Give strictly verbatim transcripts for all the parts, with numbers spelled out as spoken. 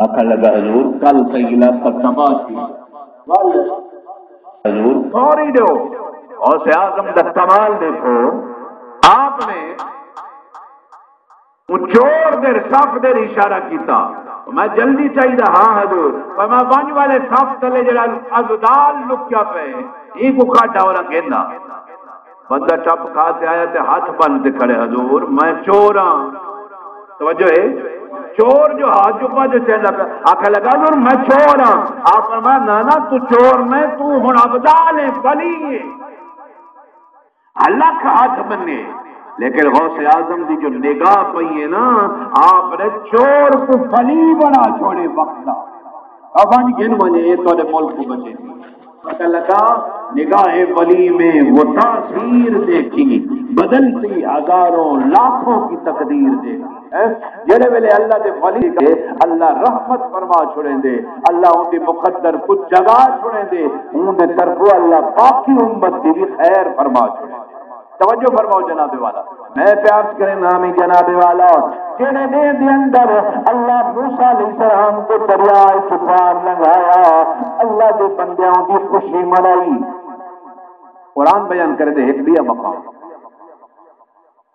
آکھݨ لڳا، حضور، کل تئیں علاقہ تباہ تھی ول۔ حضور، فوری ݙیو۔ غوث اعظم دا کمال ݙیکھو، آپ نے اوں چور دے صف دے اشارہ کیتا۔ میں جلدی چاہیدا ہاں حضور، پر میں ونڄ والے صف تلے جڑا ابدال لکیا پئے، ایں کوں کڈھ آ، اور گھن آ۔ بندہ ٹپ کھا تے آیا تے ہتھ بن تے کھڑے، حضور، میں چور ہاں۔ توجہ ہے؟ چور جو ہا، چپا جو چہندا پیا، آکھݨ لڳا، حضور، میں چور ہاں۔ آپ فرمایا، نہ نہ، تو چور نہ، تو ہݨ ابدال ہے، ولی ہے۔ لکھ ہتھ بنے، لیکن غوث اعظم دی جو نگاہ پئی ہے نا، آپ نے چور کوں ولی بݨا چھوڑے وقت دا۔ اب ونڄ گھن ونڄ، اے تہاݙے ملک کوں بچے۔ پتہ لڳا، نگاہ ولی میں وہ تاثیر دیکھی، بدلتی ہزاروں لاکھوں کی تقدیر دیکھی۔ ہیں؟ جیڑھے ویلے اللہ دے ولی دے، اللہ رحمت فرما چھوڑیندے، اللہ اوندی مقدر کوں جگا چھوڑیندے، اوندے طرفوں اللہ باقی امت دی وی خیر فرما چھوڑیندے۔ توجہ فرماؤ جناب والا، میں پیار کریں نامی جناب والا، جیڑھے ݙینہہ دے اندر اللہ موسیٰ علیہ السلام کوں دریا وچ پار لنگھایا، اللہ دے بندیاں دی خوشی منائی۔ قرآن بیان کریندے ہک ٻیا مقام۔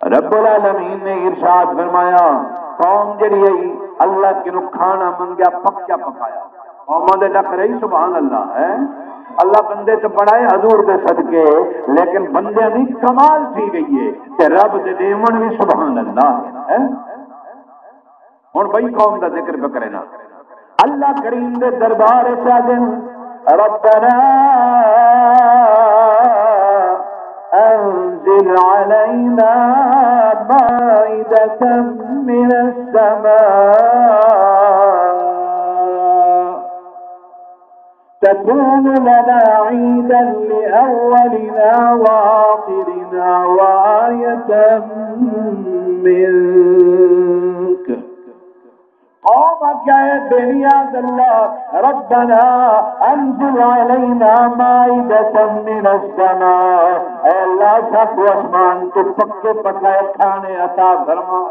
رب العالمین نے ارشاد فرمایا، قوم جڑی ہے، اللہ کنوں کھانا منگیا، پکیا پکایا۔ قوماں دے نخرے ہی، سبحان اللہ، ہے۔ اللہ بندے تے بݨائے حضور دے صدقے، لیکن بندیاں دی کمال تھی ڳئی ہے تے رب دے ݙیوݨ وی، سبحان اللہ، ہے۔ ہݨ ٻئی قوم دا ذکر پیا کرینداں۔ اللہ کریم دے دربار اچ آہدن، ربنا انزل علينا مائدة من السماء تكون لنا عيدا لأولنا وآخرنا وآية منك۔ قوم آکھیا، اے بے نیاز اللہ، ربنا انزل علینا مائدة من السماء، اے اللہ، ساکوں اسمان توں پکے پکائے کھانے عطا فرما۔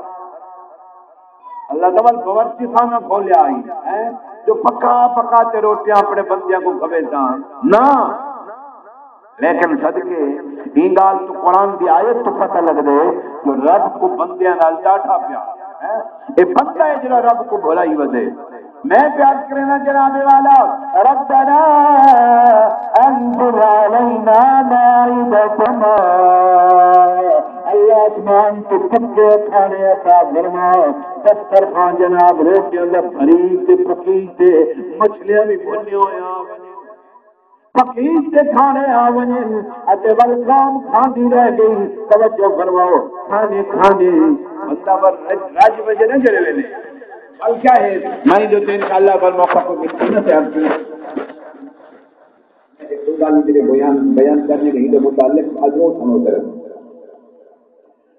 اللہ دا ول باورچی خانہ کھولیا ہئی، ہیں، جو پکا پکا تے روٹیاں اپݨے بندیاں کوں کھویساں۔ نہ، لیکن صدقے ایں ڳالھ توں، قرآن دی آیت توں پتہ لڳدے جو رب کوں بندیاں نال ݙاڈھا پیار ہے۔ اے بندہ ہے جیڑھا رب کوں بھلائی ودے۔ میں پیار کرینداں جناب والا، ربنا انزل علینا مائدۃ من، اللہ اسمان توں پکے کھانے عطا فرما، دسترخوان جناب روٹیاں دا بھری تے پکی تے مچھلیاں وی بھلیاں ہویاں۔ پکیج تے کھانے آ ونڄن، اتے ول قوم کھاندی رہ ڳئی۔ توجہ فرماؤ، کھاندی کھاندی بندہ ول رڄ، رڄ وڄے نہ جیڑھے ویلے۔ ول کیا ہے، میں جو تے انشاءاللہ ول موقع کو ملتی نا، تے ہم کیوں، میں ایک دو گالھ جیڑھے بیان، بیان کرݨے، ایں دے متعلق اڳوں سݨو ذرا۔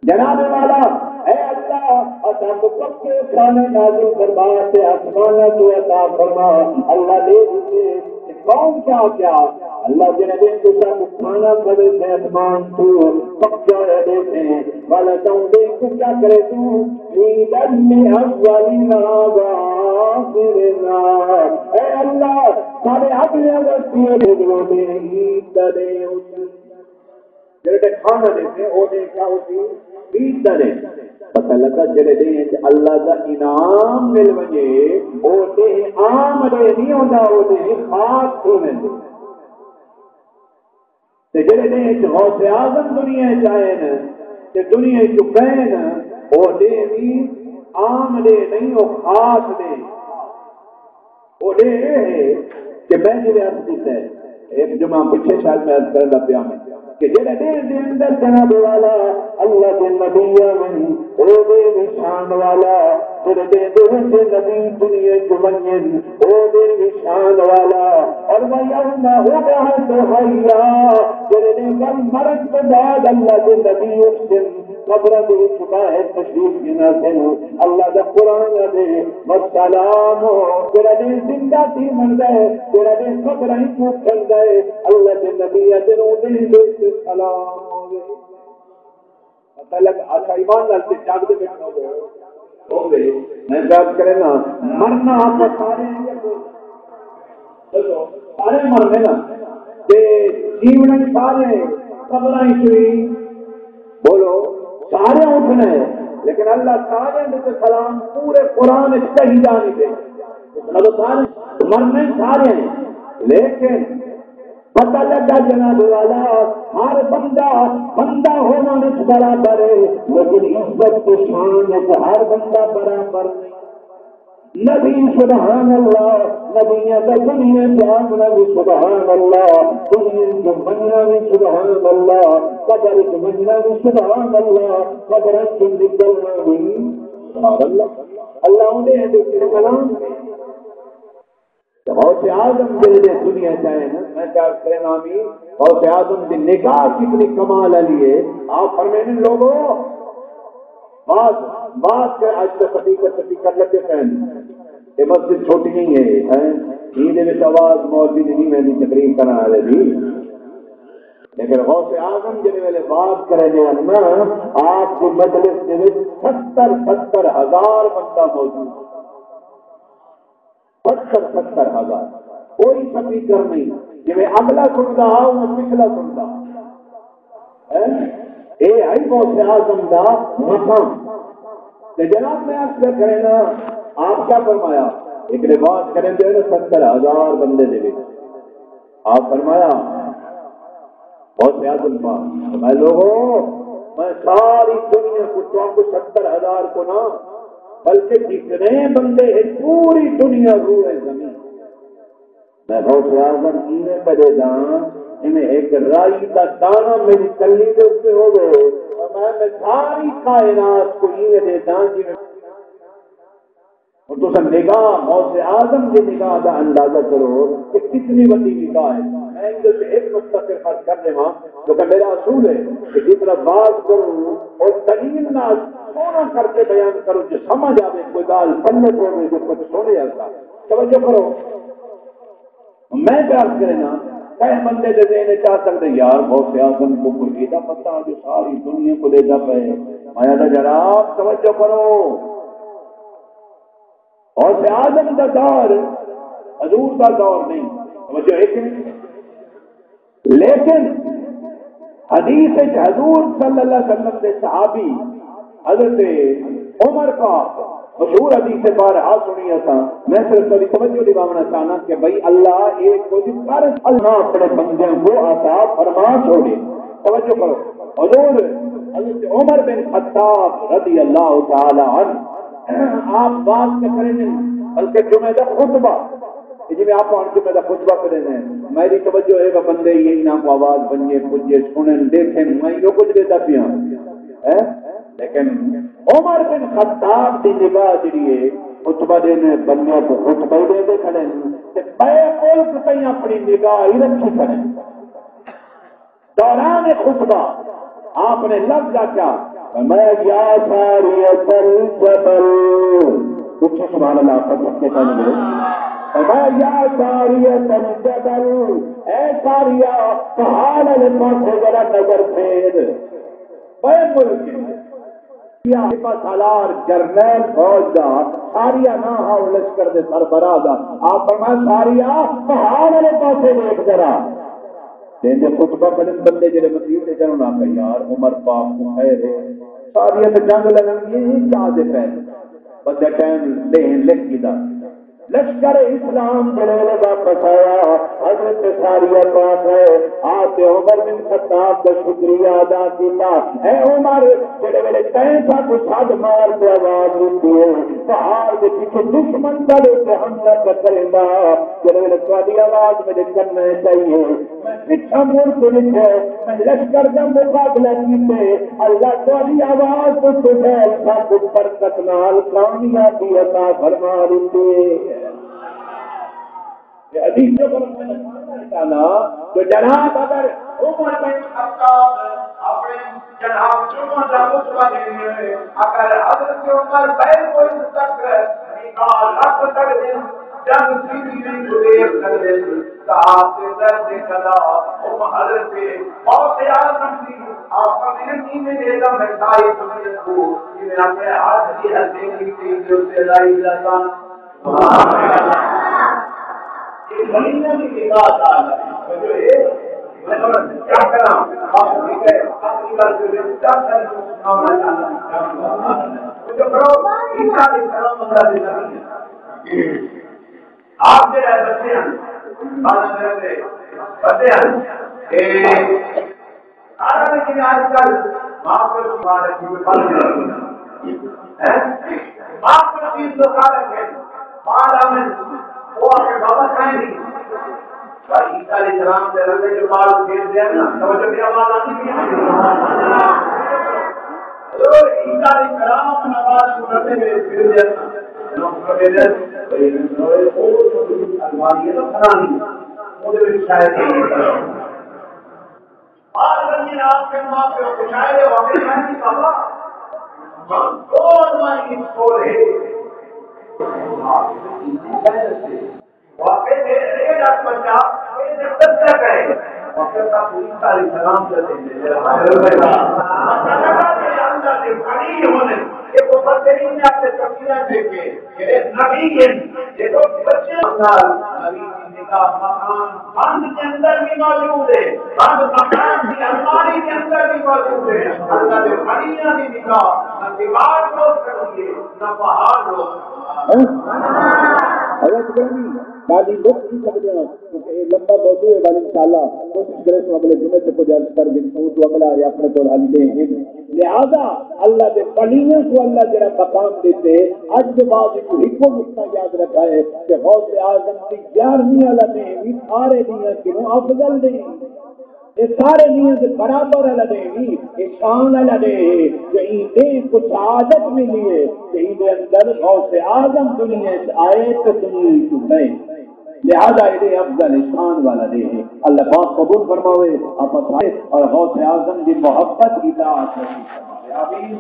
جناب والا، اے اللہ، اساں کوں پکے کھانے نازل فرما تے آسماناں توں عطا فرما۔ اللہ ݙے ݙتے۔ تے قوم کیا کیا؟ اللہ جیڑھے ݙینہہ توں ساکوں کھانا کھویسیں آسمان توں، پکیا ہویا ݙیسیں، والا تاں ݙینہہ توں کیا کریسوں؟ عیدا لأولینا وآخرنا۔ اے اللہ، ساݙے اڳلے واسطے ݙے ݙیویں عید دا ݙینہہ ہوسی۔ جیڑھے تے کھانا ݙیسیں، او ݙینہہ کیا ہوسی؟ عید دا ݙینہہ۔ پتہ لڳا، جیڑھے ݙینہہ اچ اللہ دا انعام مل ونڄے، او ݙینہہ عام ݙینہہ نئیں ہوندا، او ݙینہہ خاص تھی ویندے۔ تے جیڑھے ݙینہہ اچ غوث اعظم دنیا اچ آئن تے دنیا اچوں ڳئن، او ݙینہہ وی عام ݙینہہ نئیں، او خاص ݙینہہ۔ او ݙینہہ اے ہے کہ میں جیویں عرض کیتا ہے، ہک جمعہ پچھے شاید میں عرض کرݨ دا پیا ہاں کہ جیڑھے ݙینہہ دے اندر جناب والا اللہ دے نبی آون، او ݙینہہ وی شان والا، جیڑھے ݙینہہ دے وچ نبی دنیا چ ونڄن، او ݙینہہ وی شان والا۔ اور ویوم ابعث حیا، جیڑھے ݙینہہ ول مرݨ توں بعد اللہ دے نبی اٹھسن، قبراں دے وچ باہر تشریف گھن آسن۔ اللہ دا قرآن آہدے، والسلام، جیڑھا ݙینہہ زندہ تھی مندا ہے، جیڑھا ݙینہہ قبراں وچ اٹھدا ہے، اللہ دے نبی آہدن، او ݙینہہ دے اتے سلام ہووے۔ پتہ لڳ، اچھا، ایمان نال تے جاڳدے ٻیٹھے ہووے۔ ہوندے۔ میں گل کرے نا، مرنا آپ سارے ہیں، سارے مرنے نا، تے جیونا سارے، قبراں وچ وی، بولو، سارے اٹھنا ہے، لیکن اللہ سارے دے تے سلام پورے قرآن وچ کہیں جا نہیں دے۔ مطلب سارے مرنے سارے ہیں، لیکن پتہ لگا جناب والا، ہر بندہ بندہ ہووݨ وچ برابر ہے، لیکن عزت تے شان وچ ہر بندہ برابر نہیں۔ نبی سبحان اللہ، نبیاں دا دنیا تے آوݨا وی سبحان اللہ، دنیا جو مننا وی سبحان اللہ، قبر جو مننا وی سبحان اللہ، قبر جو نکلنا وی سبحان اللہ۔ اللہ انہیں دے سلام۔ غوث اعظم جیڑھے دنیا چ آئے نا، میں کیا کریں آمین، غوث اعظم دی نگاہ کتنی کمال والی ہے۔ آپ فرمائیں لوگو، بعض، بعض کے اج تے سپیکر، سپیکر لگے پئے نے۔ یہ مسجد چھوٹی نہیں ہے، ہیں؟ ایندے وچ آواز مولوی دی نہیں، میں دی تقریر کرن والے دی۔ لیکن غوث اعظم جیڑھے ویلے بات کرے نے نا، آپ دی مجلس دے وچ ستر، ستر ہزار بندہ موجود ہے۔ ستر، ستر ہزار، کوئی سپیکر نہیں، جیویں اگلا سݨدا ہا، اونویں پچھلا سݨدا ہا۔ ہیں؟ اے ہئی غوث اعظم دا مقام۔ تے جناب، میں عرض کر کرے نا، آپ کیا فرمایا؟ ایک روایت کریں دے نا، ستر ہزار بندے دے وچ آپ فرمایا، غوث اعظم پاک، میں لوگو، میں ساری دنیا کو، تو کو ستر ہزار کو نا، بلکہ جتنے بندے ہیں، پوری دنیا روئے زمین۔ میں غوث اعظم ایویں کرے داں، جویں ایک رائی دا دانہ میری کلی دے اتے ہووے، اور میں، میں ساری کائنات کو ایویں دے داں جویں۔ ہݨ تساں نگاہ، غوث اعظم دی نگاہ دا اندازہ کرو کہ کتنی وݙی نگاہ ہے۔ میں ایندے تے ایک نقطہ صرف عرض کر ݙیواں، کیونکہ میرا اصول ہے کہ جتنا بات کروں اور دلیل نال سوہݨا کر کے بیان کروں، جو سمجھ آوے، کوئی ڳالھ پلے پوے، جو کجھ سوہݨے آسا۔ توجہ کرو۔ میں پیا عرض کرے نا، کہیں بندے دے ذہن وچ آ سڳدے، یار، غوث اعظم کو کوئی ایݙا پتہ جو ساری دنیا کو ݙیہدا پئے۔ میں آہدا، جناب، توجہ کرو۔ غوث اعظم دا دور حضور دا دور نہیں، توجہ ہے کہ نہیں؟ لیکن حدیث وچ حضور صلی اللہ علیہ وسلم دے صحابی حضرت عمر پاک، مشہور حدیث ہے، بارہا سݨی اساں، میں صرف تہاݙی توجہ ݙیواوݨا چاہنا کہ بھئی، اللہ اے کجھ کر، اللہ اپݨے بندیاں کو عطا فرما چھوڑے۔ توجہ کرو، حضور حضرت عمر بن خطاب رضی اللہ تعالی عنہ، آپ بات نہ کریں، بلکہ جمعے دا خطبہ، جی میں آپ ہݨ جمعے دا خطبہ کریں، میری توجہ ہے کہ بندے یہ انہاں کو آواز بنجے، پجے، سنن، دیکھیں، میں یہ کچھ دیتا پیا، ہیں؟ لیکن عمر بن خطاب دی نگاہ جڑی ہے، خطبہ دینے بندیاں کو خطبہ ہی دیندے کھڑے ہیں، تے بے ملک تئیں اپݨی نگاہ ہی رکھی کھڑے ہیں۔ دوران خطبہ آپ نے لفظ آکھیا، فرمایا، یا ساریۃ الجبل۔ اچھی سبحان اللہ، آپ سب کے سامنے بولو۔ فرمایا، یا ساریۃ الجبل، اے ساریہ، پہاڑ والے پاسے ذرا نظر پھیر۔ بے ملک، یا سپہ سالار جرنیل فوج دا، ساریہ ناں ہا او لشکر دے سربراہ دا۔ آپ فرمایا، ساریہ، پہاڑ والے پاسے ݙیکھ ذرا۔ تے ایندے خطبہ پڑھن بندے جڑے مسیت تے چڑھن آکھیا، یار، عمر پاک کوں خیر ہے، ساریہ تے جنگ لڑن ڳئی، کیا دے پئے؟ بندے ٹائم ݙیہن لکھ گھدا۔ لشکر اسلام جڑے ویلے واپس آیا، حضرت ساریہ پاک ہے، آپ عمر بن خطاب دا شکریہ ادا کیتا۔ اے عمر، جڑے ویلے تیں ساکوں سݙ مار تے آواز ݙتی ہے، پہاڑ دے پچھوں دشمن تیݙے تے حملہ پیا کریندا، جڑے ویلے تہاݙی آواز میݙے کناں وچ آئی ہے، میں پچھاں مڑ کے ݙٹھے، میں لشکر دا مقابلہ کیتے، اللہ تہاݙی آواز توں سہیل ساکوں برکت نال کامیابی عطا فرما ݙتی۔ یہ حدیث جو فرمایا اللہ تعالیٰ، تو جناب اگر عمر بن خطاب اپݨے جناب جمعہ دا خطبہ ݙیندے، اگر حضرت عمر بے کوئی تک نکاح رکھ سڳدے، جنگ سیدھی نہیں گزیر سڳدے، صحابہ دے درد قضا، ہم حضرت غوث اعظم دی آپ نے نیمے دے دم ساری دنیا کو میں آکھیا، ہاتھ دی ہر نیکی تے جو تے لائی اللہ تعالیٰ۔ یہ بڑی نبی کی بات آ گئی۔ جو یہ، میں تھوڑا سا کیا کراں؟ آپ ٹھیک ہے، آپ کی بات جو ہے، کیا کریں؟ سامنے آنا۔ جو کرو، عیسیٰ علیہ السلام اللہ کے نبی ہیں۔ آپ جڑے بچے ہیں، بارہ سال دے بچے ہیں، تے سارا نے جنہیں آج کل ماں کو ماں رکھی ہوئی پل جاتی ہے۔ ماں کو چیز تو کھا رکھے، ماں لامن، وہ آ کے بابا کھائیں گی۔ پر عیسیٰ علیہ السلام دے رنگے جو بال پھیر دیا نا، توجہ میرا بال آتی ہے۔ تو عیسیٰ علیہ السلام نماز پڑھتے ہوئے پھر دیا نا۔ لوگ پڑھتے دیا، الماری ہے نا پرانی، وہ دے وچ شاید یہ کرو۔ بال بنی آپ کے ماں پیو کو شاید یہ واقعی میں نہیں پاپا۔ ہم دو الماری اس کو ہے۔ واقعی میرے لیے ڈاکٹر بچہ، یہ دقت کیا کرے؟ واقعی کا پوری ساری سلام کر دیں گے۔ اللہ کے بڑی ہونے، یہ تو بہترین آپ کے تفصیلات دے کے، یہ نبی ہیں، یہ تو بچے نبی کی نگاہ مکان بند کے اندر بھی موجود ہے، بند مکان کی الماری کے اندر بھی موجود ہے۔ اللہ کے بڑیاں کی نگاہ نہ دیوار کو کر دیے، نہ پہاڑ کو۔ ہیں؟ حضرت گرامی، ڳالھ ہی مک تھی سڳدے ہاں، کیونکہ اے لمبا موضوع ہے، ول انشاءاللہ کوشش کریسوں اڳلے جمعے تے کجھ عرض کر ݙیسوں، اوں توں اڳلا اے اپݨے کول ہلی ݙے ہیں۔ لہذا اللہ دے ولیاں کوں اللہ جیڑھا مقام ݙتے، اڄ دے بعد اکوں ہکو نقطہ یاد رکھا ہے کہ غوث اعظم دی یارہویں والا ݙینہہ وی سارے ݙینہاں کنوں افضل ݙینہہ۔ اے سارے ݙینہاں دے برابر والا ݙینہہ وی، اے شان والا ݙینہہ ہے جو ایں ݙینہہ کوں سعادت ملی ہے کہ ایندے اندر غوث اعظم دنیا اچ آئے تے دنیا اچوں ڳئے۔ لہذا ایݙے افضل شان والا ݙینہہ ہے۔ اللہ پاک قبول فرماوے، آپاں سارے اور غوث اعظم دی محبت، اطاعت نصیب فرماوے۔ آمین۔